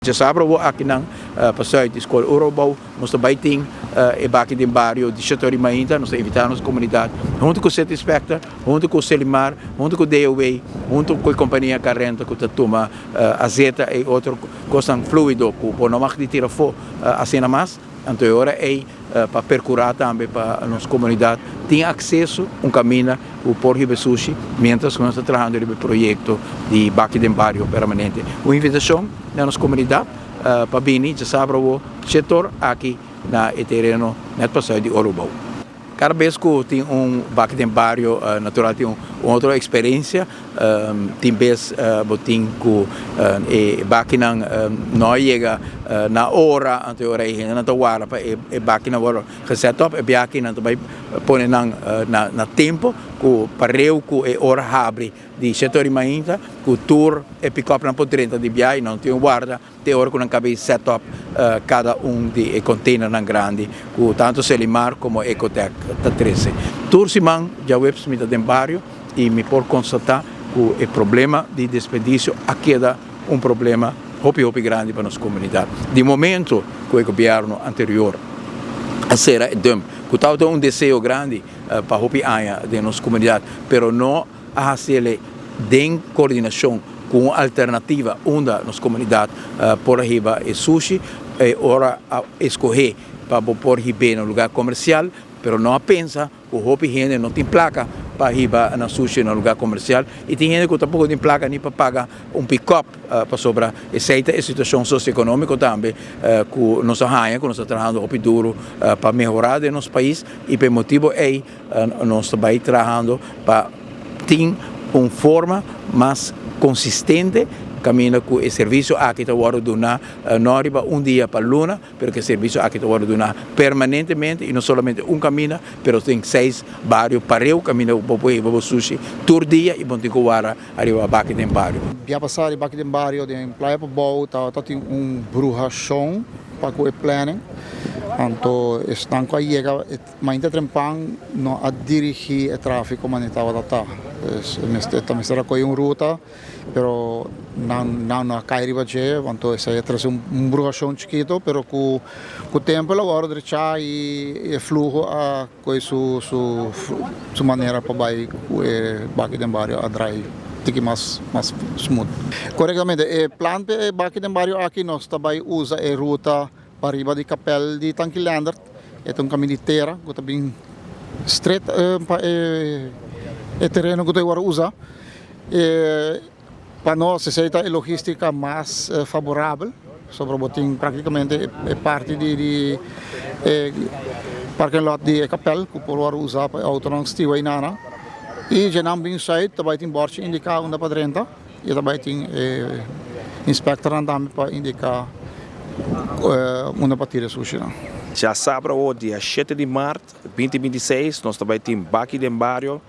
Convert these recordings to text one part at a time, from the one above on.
Djasabra awor akinan pa sùit di Skol Urabou nos ta bai tin e baki den bario di Shetor i Mainta. Nos ta invitá nos komunidat huntu ku City Inspector, huntu ku Selimar, huntu ku DOW, huntu ku e kompania Carrenta ku ta tuma azeta i otro kosnan fluido ku bo no mag di tira afó asina mas. Anto e ora ei pa percura tambe pa nos comunidad tin acceso un caminda cu por hiba e sushi mientras cu nos ta trahando riba e proyecto di Baki den Bario permanente. Un invitacion na nos comunidad pa bini djasabra awo shetor aki na e tereno net pasado di Orubou. Kada bes ku tin un baki den bario natural tin un otro eksperensia. Tin bes bo tin ku e bakinan no a yega na ora, anto e ora e hendenan ta warda pa e bakinan wòrdu geset op. E biakinan ta bai pone nan na tempu ku pareu ku e ora habri di shete ora di mainta ku tur e pikòpnan por drenta di biaha i nan tin un warda. Te ora ku nan kabe set up kada un di e containernan grandi ku tantu Selimar komo Ecotec ta trese. Tur siman djaweps mi ta den bario i mi por konstatá ku e problema di desperdisio a keda un problema hopi hopi grandi pa nos komunidat. Di momento ku e gobièrnu anterior a sera e dump ku tabata un deseo grandi pa hopi aña den nos komunidat pero no a hasiel den koordinashon ku un alternativa unda nos komunidat por a hiba e sushi e ora a eskohé pa bo por hib'é na un lugá komersial, pero no a pensa ku hopi hende no tin plaka pa hiba nan sushi na un lugá komersial i tin hende ku tampoko tin plaka ni pa paga un pikòp pasobra esei ta e situashon sosioekonómiko tambe ku nos a haña ku nos ta trahando hopi duru pa mehorá den nos pais i pa e motibu ei Nos ta bai trahando pa tin un forma mas konsistente kaminda ku e servisio aki ta wòrdu duná no riba un dia pa luna, pero ku e servisio aki ta wòrdu duná permanentemente i no solamente un kaminda, pero tin seis bario pareu kaminda ku bo por hiba bo sushi tur dia i bo no tin ku wara ariba baki den bario. Bia pasá di baki den bario den Playa Pabou tabata tin un bruhashon pa ku e planning, anto esnan ku a yega Mainta trempan no a dirigí e tráfiko manera tabata ta. Mester ta mester a kohe un ruta, pero nan nan no a kai riba dje, anto esei a trese un bruhashon chikito, pero ku ku tempu el a wòrdu drechá i e fluho a kohe su su su manera pa bai ku e baki den bario a drai tiki mas mas smooth. Korektamente, e plan pa e baki den bario aki nos ta bai usa e ruta Pariba di kapèl di Tanki Leendert e ta un kamin di tera ku ta bin stret pa e tereno ku ta wòrdu usa. Pa nos esei ta e logístika mas faborabel pasobra bo tin práktikamente e parti di e parking lot di e kapèl ku por wòrdu usa pa e outonan stiwa einana. I dje nan bin sùit ta bai tin bòrchi indiká unda pa drenta. I ta bai tin e inspectornan tambe pa indica unda pa tira e sushinan. Djasabra awor dia shete di mart 2026 nos ta bai tin Baki den Bario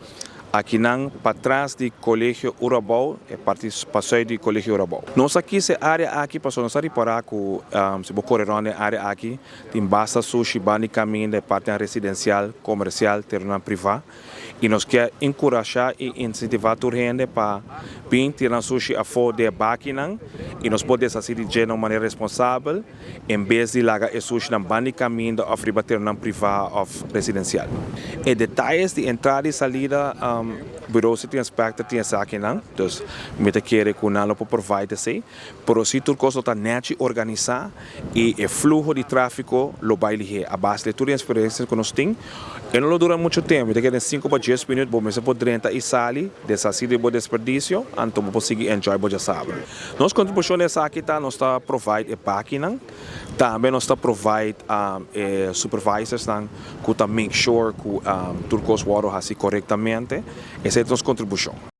akinan patras di Colegio Urabou, e parti pasui di Colegio Urabou. Nos a kis e area aki pasobra nos a ripara ku si bo kore rond den area aki tin basta sushi banda di kaminda e partinan residencial, comercial, terenonan priva. I nos kier enkurashá i insentivá tur hende pa bin tira nan sushi afó di e bakinan i nos por deshasí di dje na un manera responsabel en bes di laga e sushinan ban di kaminda òf riba terenonan privá òf residensial. E detayes di entrada i salida Bureau City Inspector tin esakinan, dus mi ta kere ku nan lo por provide esei. Pero si tur kos lo ta nèchi organisá i e fluho di tráfiko lo bai lihé. A base di tur e eksperensia ku nos tin, e no lo dura muchu tempu. Mi ta kere den sinku pa dies minüt bo mester por drenta i sali, deshasí di bo desperdisio, anto bo por sigui enjoy bo djasabra. Nos kontribushon den esaki ta nos ta provide e bakinan, tambe nos ta provide e supervisorsnan ku ta make sure ku tur kos wòrdu hasi korektamente. Esei ta nos kontribushon.